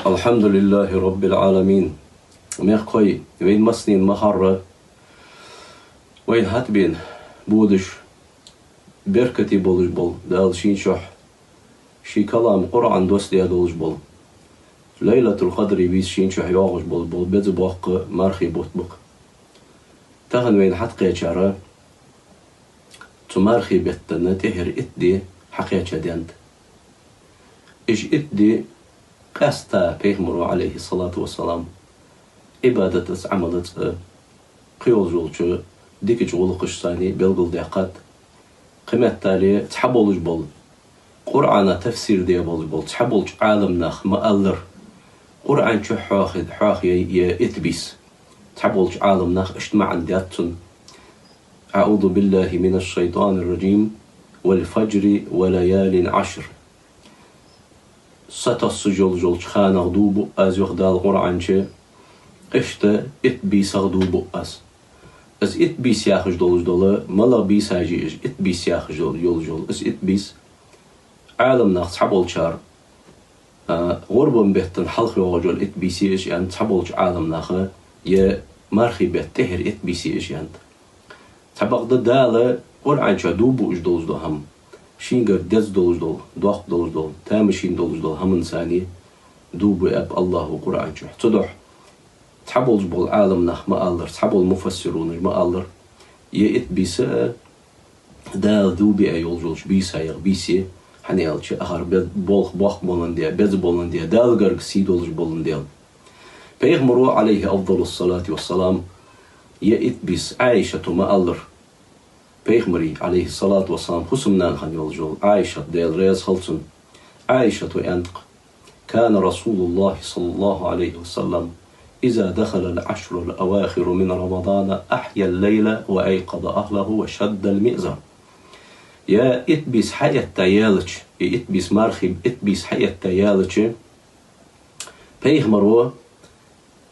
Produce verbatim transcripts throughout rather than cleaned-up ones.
الحمد لله رب العالمين. Мехкахой, вайна массанена ма харра, вайна хьатӀабена бодаш, беркате болаш бола, Дала шийна чухь ший калам Къуръан доссадаь долаш бола, Лайлатул-Къадри бийса шийна чухь йоагӀаш бола, бола беза боккха мархий бутт ба-кх. Тахан вайна хьатӀакхаьчар цу мархий бетта тӀехьара итт ди хьакхаьча денз. Уж итт ди къаьстта Пайхамаро, Ӏалайхи ссалату вассалам, Ӏибадатаца, Ӏамалаца, кхыйолча дикача гӀулакхашца белгалдаьккхад. Кхыметтел цхьаболаш бола, Къуръана тафсир де болаш бола цхьаболча Ӏаламнаха ма аллара, Къуръан чу хьоахаь, хьоахаяьй ер итт бийса. Цхьаболча Ӏаламнаха иштта маӀан даьд цун: أعوذ بالله من الشيطان الرجيم. والفجر وليال عشر. Сатоссаш йолаш йолча ханах дув буъ аз, йоах Дала Къуръан чу, иштта итт бийсах дув буъ аз. Из итт бийса яхаш долаш дола, малагӀа бийсаш я уж, итт бийса яхаш йол-, йолаш йола из итт бийса? Ӏаламнах цхьаболчар, а, гӀурбан бетта хьалха йоагӀаш йола итт бийса я уж аьннад, цхьаболча Ӏаламнаха ер мархий бетта тӀехьара итт бийса я уж аьннад. Цхьабакъда Дала Къуръан чу дув буаш долаш дола хӀама, шийгара деза долаш дола, доккха долаш дола, тамашийна долаш дола хӀаманца дув бу аьннад АллахӀо Къуръан чу. Цудухьа цхьаболаш бола Ӏаламнах ма аллара, цхьабола муфассирунаша ма аллара, ер итт бийса а Дала дув биа йолаш йолча бийсех бийса я, хӀана аьлча ахар бе-, болх боккха боландаь, беза боландаь, Далла гарга сий долаш боландаь. Пайхамаро, Ӏалайхи афдалу ссалату вассалам, ер итт бийса, Ӏайшата ма аллара, Пайхамара, Ӏалайхи ссалату вассалам, хӀусамнана хинна йолаш йола Ӏайшат, Даьла раьза хилва цунна, Ӏайшата аьннад-кх: كان رسول الله صلى الله عليه وسلم إذا دخل العشر الأواخر من رمضان أحيا الليل وأيقظ أهله وشد المئزر. Ер итт бийса хьаэтта яьлча, ер итт бийса мархий итт бийса хьаэтта яьлча, Пайхамаро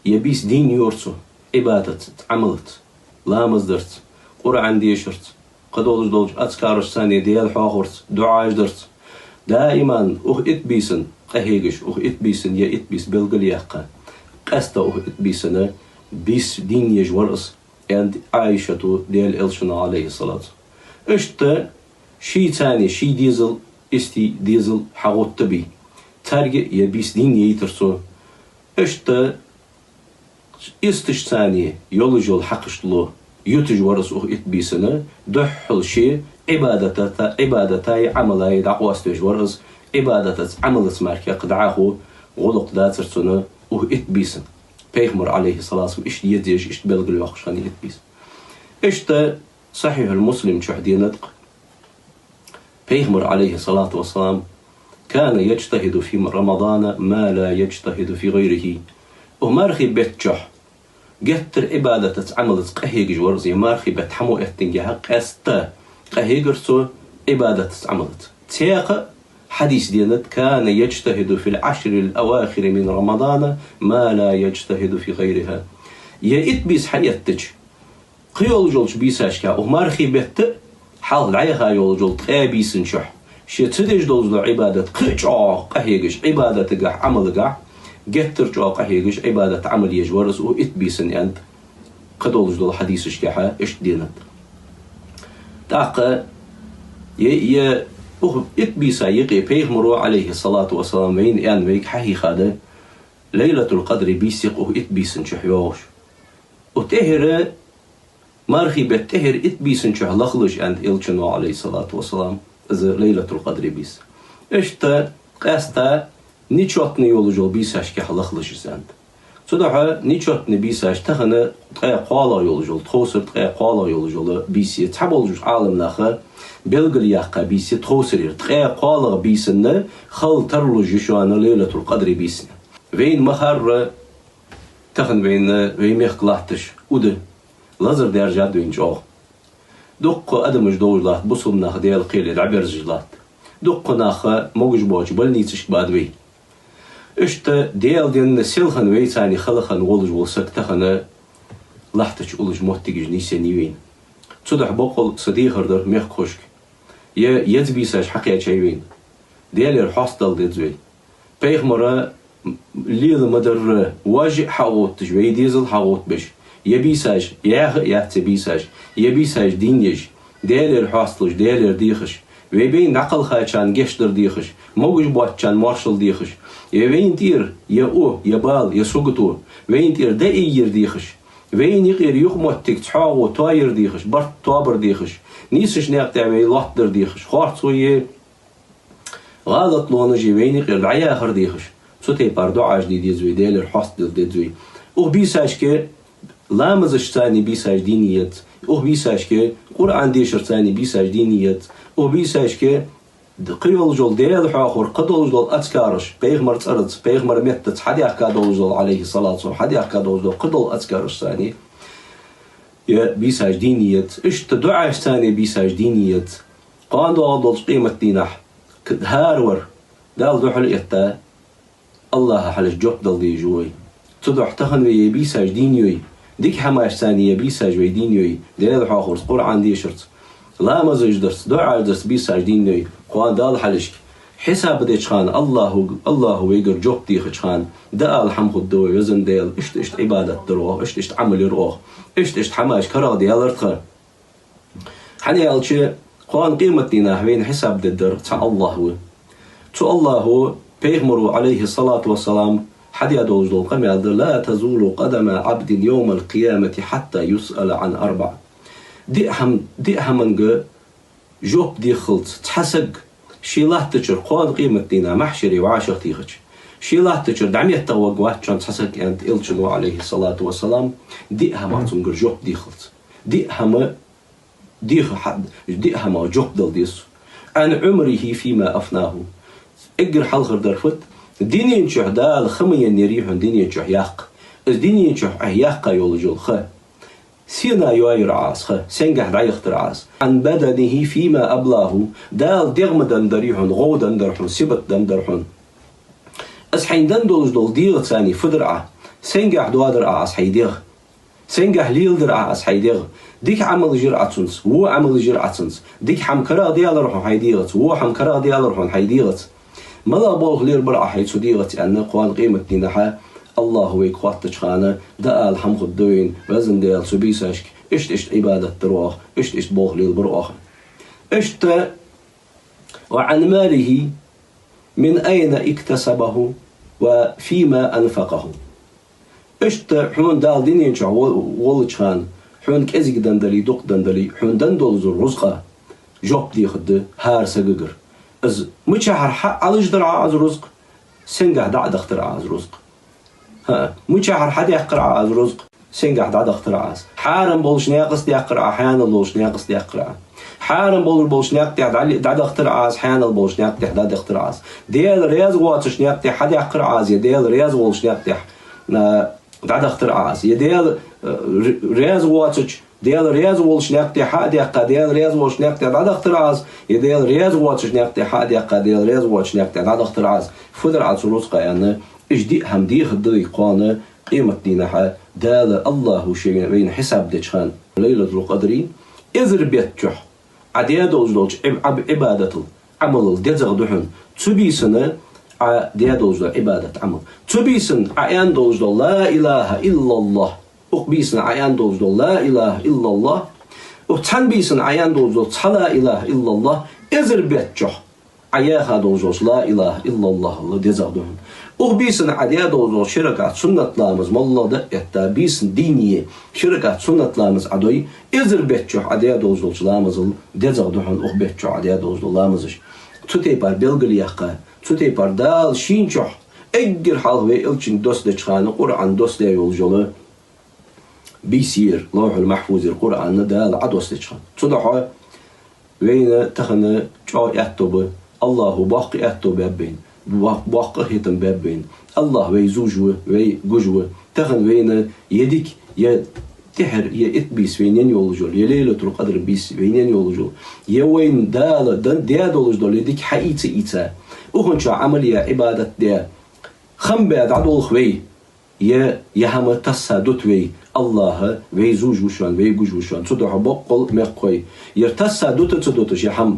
ер бийса дийна йора цо Ӏибадатаца, Ӏамалаца, ламаз дарца, Къуръан дешарца, кхыдолаш долча азкарашца, Даьла хьоахорца, дуӀаш дарца. Даиман укх итт бийсан къахьегаш, укх итт бийсан, ер итт бийса белгалъяьккха, къаьстта укх итт бийсан бийса дийна еш вар из, аьннад Ӏайшата Даьла Элчано, Ӏалайхи ссалату. Иштта шийца ший дезал, истий дезал хьагӀоттабий, царга а ер бийса дийна яйтар цо. Иштта исташца йолаш йола хьакхаштало юташ вар из укх итт бийсан, духхьал ше Ӏибадата-, Ӏибадатаи Ӏамалаи дӀакъоаставеш вар из, Ӏибадатаца, Ӏамалаца мара кхы дӀахо гӀулакх дацар цун укх итт бийсан. Пайхамара, Ӏалайхи ссалату вассалам, иштта еза еш, иштта белгалйоаккхаш хиннай итт бийса. Иштта Сахьихьул Муслим чу денад-кх, Пайхамар, Ӏалайхи ссалату вассалам, كان يجتهد في رمضان ما لا يجتهد في غيره. Укх мархий бетта чухь геттара Ӏибадатаца, Ӏамалаца къахьегаш вар из, ер мархий бетта хьа мо эттингехьа къаьстта къахьегар цо Ӏибадатаца, Ӏамалаца. Цхьаькха а хьадис денад: كان يجتهد في العشر الأواخر من رمضان ما لا يجتهد في غيرها. Ер итт бийса хьаэттача, кхыйолаш йолча бийсашка, укх мархий бетта а, хьалха дӀаяха йолаш йола ткъаь бийсан чухь, ше ца деш долаш дола Ӏибадат кхы а чӀоагӀа къахьегаш, Ӏибадатагахьа, Ӏамалагахьа геттара чӀоагӀа къахьегаш, Ӏибадат, Ӏамал еш вар из укх итт бийсан, аьннад кхыдолаш долча хьадисашкахьа, иштта денад. ТӀаккха ер, ер укх итт бийса юкъе Пайхамаро, Ӏалайхи ссалату вассалам, вайна аьнна вайга хьахьийхад, Лайлатул-Къадри бийса я-кх укх итт бийсан чухь йоагӀаш. Укх тӀехьара мархий бетта тӀехьара итт бийсан чухь лахалуш, аьннад Элчано, Ӏалайхи ссалату вассалам, из Лайлатул-Къадри бийса. Иштта къаьстта нечётни йолаш йола бийсашкахьа лахалуш из, аьннад. Цудухьа нечётни бийсаш тахан ткъаь кхоалагӀа йолаш йола, тховсара ткъаь кхоалагӀа йолаш йола бийса я, цхьаболча Ӏаламнаха белгалъяьккха бийса я тховсарера. Ткъаь кхоалагӀа бийсан хила тарлуш я шоана Лайлатул-Къадри бийсанна. Вайна ма харра, тахан вайна, вай мехка латташ уда, лазар даьржад вайна чӀоагӀа. Дуккха адамаш довжа латт, бусалба нах Даьла кхеле дӀаберзаш латт. Дуккха нах могаш боацача больницашка баьд вай. Иштта Даьла денна селхан вайца хала хинна волаш вола саг тахан лахьта чу уллаш моттигаш нийсъеннай вайна. Цудухьа боккъал са дехар дар мехкахошка. Е еза бийсаш хьакхаьчай вайна. Даьлагара хьоастадала деза вай. Пайхамара лела ма дарра, вож хьагӀовтташ, вай дезал хьагӀовттабеш. Е бийсаш, яха а яц е бийсаш, е бийсаш дийна еш, Даьлагара хьоасталуш, Даьлагара дехаш, вай байна дӀакхалхачарна гешт дар дехаш, могаш боацачарна моаршал дехаш, е вайна тӀера е у, е бала, е сугато, вайна тӀера дӀаийяр дехаш, вайна юкъера юха моттиг цхьоагӀо тоаяр дехаш, барт тоабар дехаш, нийсача наькъа тӀа вай лоаттадар дехаш, харцо е гӀалатлонаш е вайна юкъера дӀаяхар дехаш, цу тайпара дуӀаш де деза вай, Даьлагара хьоастадала деза вай. Укх бийсашка ламазашца бийсаш дийна еза, укх бийсашка Къуръан дешарца бийсаш дийна еза, укх бийсашка кхы йолаш йола Даьла хьоахавар, кхы долаш дола азкараш, пайхамара цӀерца, пайхамара меттаца хьадаьхка долаш дола, Ӏалайхи ссалату вассалам, хьадаьхка долаш дола кхы дола азкарашца е бийсаш дийна еза, иштта дуӀашца бийсаш дийна еза. Кхоана доагӀаш долча къематдийнахьа к-, хӀара вар Далла духьал а этта, АллахӀа хьалхашка жоп дала дезаш ва вай. Цудухьа тахан вай е бийсаш дийна йой, дика хӀамашца е бийсаш вай дийна йой, Даьла хьоахаварца, Къуръан дешарца, ламазаш дарца, дуӀаш дарца бийсаш дийна йой, кхоана Далла хьалхашка хьисап деча хана, АллахӀа, АллахӀа вайгара жоп дехача хана, дӀаала хӀама хургда вай, везан Даьла, иштта-иштта Ӏибадат дир оаха, иштта-иштта Ӏамал йир оаха, иштта-иштта хӀамаш карагӀдаьлар тха. ХӀана аьлча, кхоана къематдийнахьа вайна хьисап дергдар цхьа АллахӀ ва. Цу АллахӀо, пайхамаро, Ӏалайхи ссалату вассалам, хьадаь долаш дола къамаьл да: «لا تزول قدما عبد يوم القيامة حتى يسأل عن أربع». Диъ хӀам-, диъ хӀаманга жоп деххалца цхьа саг ший латтачара, кхоана къематдийнахьа, махьшаре вӀашагӀтехача, ший латтачара дӀаметтагӀа варгвац цхьа саг, аьннад Элчано, Ӏалайхи ссалату вассалам, диъ хӀамах цунгара жоп деххалца. Диъ хӀама, диъ хӀа-, диъ хӀамах жоп дала деза цо. «عن عمره فيما أفناه». Эггара хьалхара дар фуд? Дунен чухь Дала ха ма еннаяр хьона дунен чухь яккха. Из дунен чухь Ӏа яккха йолаш йола ха, сенна йоайир Ӏа из ха, сенгахьа дӀаяхийтар Ӏа из. «عن بدنه فيما أبلاه». Дала дегӀ ма деннадар хьона, гӀов деннадар хьона, сибат деннадар хьона. Из хьайна денна долаш дола дегӀаца фу дир Ӏа, сенгахьа доадар Ӏа из хьай дегӀ. Сенгахьа леладир Ӏа из хьай дегӀ. Дика Ӏамалаш йир Ӏа цунца, во Ӏамалаш йир Ӏа цунца. Дика хӀама карагӀдаьлар хьона хьай дегӀаца, во хӀама карагӀдаьлар хьона хьай дегӀаца. МалагӀа болх лерабир Ӏа хьай цу дегӀаца, аьнна, кхоана къематдийнахьа АллахӀо вайга хоаттача хана, дӀаала хӀама хургда вайна, везан Даьла, цу бийсашка иштта-иштта Ӏибадат дир оаха, иштта-иштта болх лелабир оаха. Иштта «وعن ماله من أين اكتسبه وفيما أنفقه». Иштта хьона Дала дунен чухь во-, воллача хана, хьона кӀезига денна дале, дукха денна дале, хьона денна долча рузкъах жоп дехаргда хӀара сагагара. Из мичахьара хьа-, Ӏалашдир Ӏа из рузкъ, сенгахьа дӀа а дахийтар Ӏа из рузкъ. ХӀаа, мичахьара хьадаьккхар Ӏа из рузкъ, сенгахьа дӀадахийтар Ӏа из. Хьарам болча наькъаца даьккхар Ӏа, хьанал болча наькъаца даьккхар Ӏа. Хьарам болаш болча наькъа тӀа дӀа-, дӀадахийтар Ӏа из, хьанал болча наькъа тӀа дӀадахийтар Ӏа из. Даьла раьза воацача наькъа тӀа хьадаьккхар Ӏа из, е Даьла раьза волча наькъа тӀа, а, дӀадахийтар Ӏа из. Е Даьла, а, р-, раьза воацача, Даьла раьза волча наькъа тӀа хьа а даьккха, Даьла раьза волча наькъа тӀа дӀадахийтар Ӏа из, е Даьла раьза воацача наькъа тӀа хьа а даьккха, Даьла раьза воацача наькъа тӀа дӀадахийтар Ӏа из. Фу дир Ӏа цу рузкъах, аьнна, уж диъ хӀама дехаргда вайга кхоана къематдийнахьа, Дала, АллахӀо ше вайна хьисап деча хана. Лайлатул-Къадри эзар бетта чухь Ӏа даь долаш долча Ӏиб-, Ӏаб-, Ӏибадатал, Ӏамалал дезагӀа да хьона цу бийсан Ӏа даь долаш дола Ӏибадат, Ӏамал. Цу бийсан Ӏа аьнна долаш дола «لا إله إلا الله». Укх бийсан Ӏа аьнна долаш дола «لا إله إلا الله». Укх цхьан бийсан Ӏа аьнна долаш дола цхьа «لا إله إلا الله» эзар бетта чухь Ӏа яьха долаш долча «لا إله إلا الله» ала дезагӀа да хьона. Укх бийсан Ӏа даь долаш дола ши ракаӀат суннат ламаз, моллагӀа дӀа а этта, бийсан дийне ши ракаӀат суннат ламаз Ӏа дой, эзар бетта чухь Ӏа даь долаш долча ламазал дезагӀа да хьона укх бетта чухь Ӏа даь долаш дола ламазаш. Цу тайпара белгалъяьккха, цу тайпара Дала шийна чухь эггара хьалха вай Элчанга доссадеча хана Къуръан доссадаь йолаш йола бийса я ер, Ловхьул-Махьфузера Къуръан Дала Ӏодоссадеча хана. Цудухьа вайна тахан чӀоагӀа аьттув ба, АллахӀо боккха аьттув баьб вайна, бо-, боккха хӀетам баьб вайна. АллахӀ вай зувш ва, вай гуш ва. Тахан вайна е дика, е тӀехьара е итт бийса вайна енна йолаш йола, е Лайлатул-Къадр бийса вайна енна йолаш йола, е вайна Дала дан-, даь долаш дола е дика хьаийца а ийца, укханча Ӏамал е, Ӏибадат де, хам бе дӀадолх вай, е, е хӀама тасса дута вай, АллахӀ вай зувш ва шоана, вай гуш ва шоана. Цудухьа боккъал мехкахой, ер тасса дута ца дуташ е хӀама,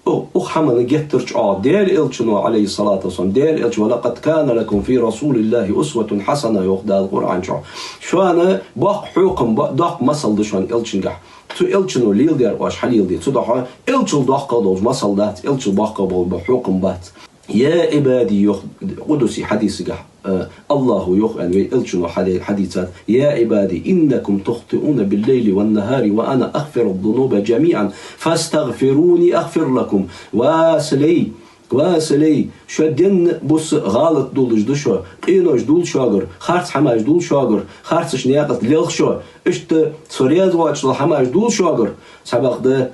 у-, укх хӀамана геттара чӀоагӀа Даьла Элчано, Ӏалайхи ссалату вассалам, Даьла Элча: «ولقد كان لكم في رسول الله أسوة حسنة», йоах Дала Къуръан чу. Шоана боккха хьокхам ба, доккха масал да шоана Элчангахь. Цу Элчано леладер оаш хьалеладе. Цудухьа Элчал доккхагӀа долаш масал дац, Элчал боккхагӀа бола хьокхам бац. «يا عبادي», йоах къудси хьадисагахь, э, АллахӀо йоах аьнна вай Элчано хьаде-, хьадийцад: «يا عبادي إنكم تخطئون بالليل والنهار وأنا أغفر الذنوب جميعا فاستغفروني أغفر لكم». Ва са лай, ва са лай, шо денна, бус гӀалат дуллаш да шо, къинош дул шогара, харц хӀамаш дул шогара, харцача наькъа тӀа лелх шо, иштта со раьза воацаш дола хӀамаш дул шогара, цхьабакъда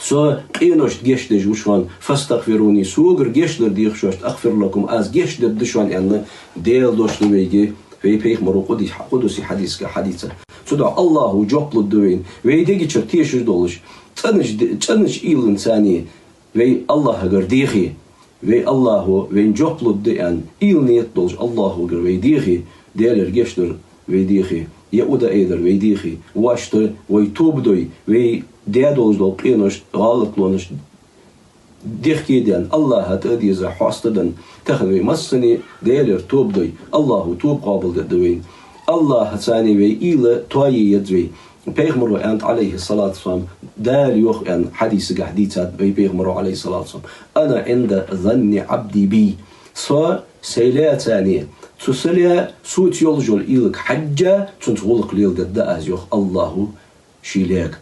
со къиношта гешт деш ва шоана, «فاستغفروني», согара гешт дар деха шоашта, «أغفر لكم», аз гешт дергда шоана, аьнна, Даьла дош да вайга, вай пайхамаро къуди-, къудси хьадисагахь хьадийцад. Цудухьа АллахӀо жоп лургда вайна, вай дегачура тешаш долаш, цӀенача де-, цӀенача уйланца вай АллахӀагара дехе, вай АллахӀо вайна жоп лургда аьнна, уйла-нийят долаш АллахӀагара вай дехе, Даьлагара гешт дар вай дехе, е уда айдар вай дехе, вешта вай тоба дой, вай даь долаш дола къиношта, гӀалатлонашта дехке а даьнна, АллахӀа тӀа а деза хьоста а даь, тахан вай массане Даьлагара тоба дой, АллахӀо тоба къоабалдергда вайна. АллахӀаца вай уйла тое еза вай. Пайхамаро аьннад, Ӏалайхи ссалату вассалам, Дала йоах аьнна хьадисагахь дийцад вай пайхамаро, Ӏалайхи ссалату вассалам: «أنا عند ظن عبدي بي». Со сай лаьца, цу са лаьца соца йолаш йола уйла хьежжа, цунца гӀулакх леладергда аз, йоах АллахӀо ший лаьга.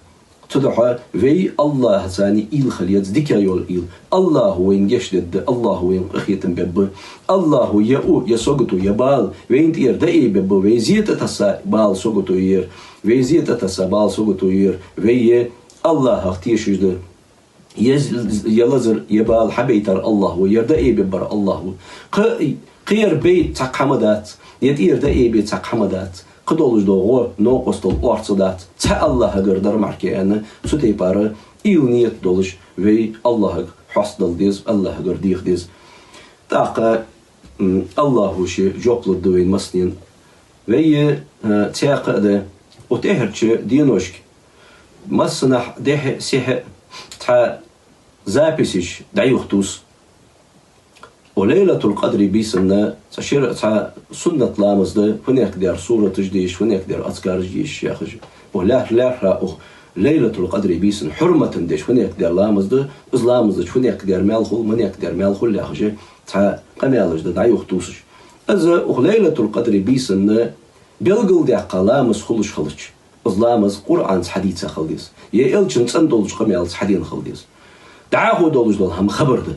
Цудухьа вай АллахӀаца уйла хила еза, дика йола уйла. АллахӀо вайна гешт дергда, АллахӀо вайна къахетам бергба. АллахӀо е у, е сагото, е бала вайна тӀера дӀаайбергба, вай зе тӀатесса бала, сагото ер, вай зе тӀатесса бала, сагото ер, вай е АллахӀах тешаш да. Е з-, е лазар, е бала хьабайтар АллахӀ ва, ер дӀаайбергбар АллахӀ ва. Кхы, кхы ер байта цхьаккха хӀама дац, е тӀера дӀаайбе цхьаккха хӀама дац. Кхы долаш дола гӀо, новкъостал, орц дац. Цхьа АллахӀагара дар мара аьнна, цу тайпара уйла-нийят долаш вай АллахӀага хьоастадала деза, АллахӀагара деха деза. ТӀаккха, м, АллахӀо ший жоп лургда вайна массанена. Вай, э, цхьаькха а да, укх тӀехьарча деношка массанахьа дехьа-сехьа цхьа записаш дӀаюхатувс. Укх Лайлатул-Къадри бийсан цхьа шера, цхьа суннат ламаз да, фуннагӀа дер сураташ дешаш, фуннагӀа дер азкараш дешаш яхаш. Укх лаьрхӀа-лаьрхӀа укх Лайлатул-Къадри бийсан хьурмата деш фуннагӀа дер ламаз да, из ламаз дича фуннагӀа дер маьл хул, миннагӀа дер маьл хул яхаш, цхьа къамаьлаш да дӀаюхатувсаш. Из укх Лайлатул-Къадри бийсан белгалдаьккха ламаз хулаш хилча, из ламаз Къуръанца хьадийца хила деза, е Элчан цӀена долча къамаьлаца хьадена хила деза. ДӀахо долаш дола хӀама хабар да.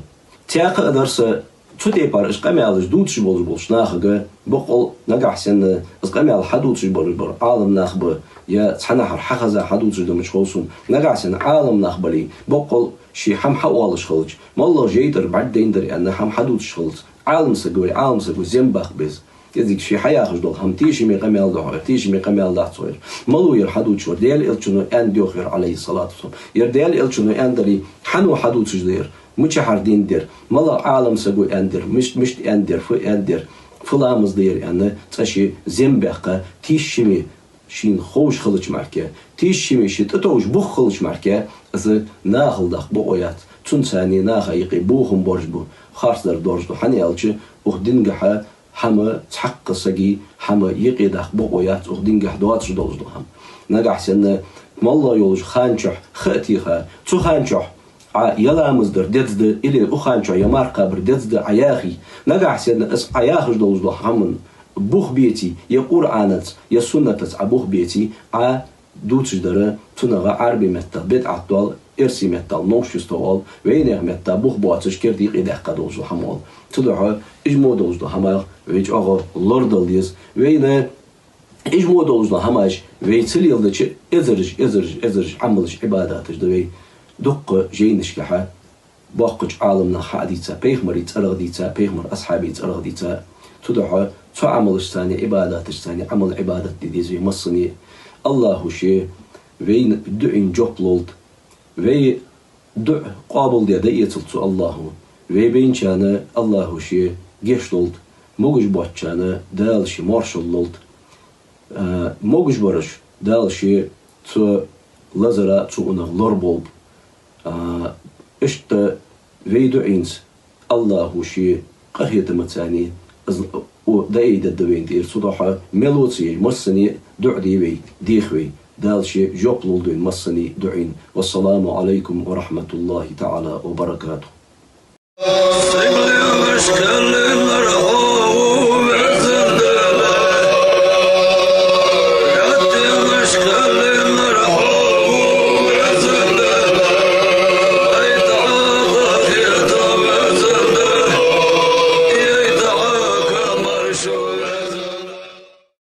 Цхьаькха а дар са цу тайпара уж къамаьлаш дувцаш болаш болча нахага, боккъал нагахьа санна из къамаьл хьадувцаш болаш бар Ӏаламнах ба, е цхьаннахьара хьахеза хьадувцаш да мича хов сона, нагахьа санна Ӏаламнах бале, боккъал ший хӀама хьаоалаш хилча, моллагӀа жайтӀара бӀаргадайнадар аьнна хӀама хьадувцаш хилча, Ӏалам саг вай, Ӏалам саго зем баккха беза. КӀезига ший хьаяхаш дола хӀама тешаме къамаьл да хьо ер, тешаме къамаьл дац хьо ер. Малав ер хьадувцаш вар? Даьла Элчано аьннад йоах ер, Ӏалайхи ссалату вассалам. Ер Даьла Элчано аьннадале, хьанна хьадувцаш да ер? Мичахьара денад ер? МалагӀа Ӏалам саго аьннад ер? Мишт-, мишта аьннад ер? Фу аьннад ер? Фу ламаз да ер аьнна, цкъа ший зем баккха, тешаме, шийна ховш хилча мара, тешаме ший тӀатовш бух хилча мара, из нахала даккха бокъо яц. Цунца наха юкъе бохам борз ба, харцдар дорж да, хӀана аьлча укх дингахьа хӀама цхьаккха сага хӀама юкъе даккха бокъо яц, укх дингахьа доацаш долаш дола хӀама. Нагахьа санна моллагӀа йолча хана чухь ха а теха, цу хана чухь Ӏа е ламаз дар деза да, или укх хана чухь е марха кхабар деза да Ӏа яхе, нагахьа санна из Ӏа яхаш долаш дола хӀаман бух беце, е Къуръанаца, е суннатаца Ӏа бух беце, Ӏа дувцаш дар, цунах Ӏарбий меттала бидӀат оал, эрсий меттала новшество оал, вайнаьха меттала бух боацаш керда юкъе даьккха долаш дола хӀама оал. Цудухьа уж мо долаш дола хӀамах вай чӀоагӀа лорадала деза. Вайна уж мо долаш дола хӀамаш вай ца леладича, эзараш, эзараш, эзараш Ӏамалаш, Ӏибадаташ да вай дуккха жайнашкахьа боккхача Ӏаламнаха хьа а дийца, пайхамара цӀерагӀа дийца, пайхамара асхьабий цӀерагӀа дийца. Цудухьа цу Ӏамалашца, Ӏибадаташца Ӏамал-Ӏибадат де деза вай массане. АллахӀо ше вайна дуӀайна жоп лолда. Вай дуӀа къоабалде дӀаэцалда цу АллахӀо. Вай бейначарна АллахӀо ше гешт лолда. Могаш боацачарна Дала ше моаршал лолда. А, могаш бараш Дала ше цу лазара, цу унах лораболба. А, иштта вай дуӀайца АллахӀо ший къахетамца из, о, дӀаайдергда вайна тӀера. Цудухьа мел лоаца еза массане а дуӀа де вай, деха вай. Дала ше жоп лолда вайна массане а дуӀайна. والسلام عليكم ورحمة الله تعالى وبركاته.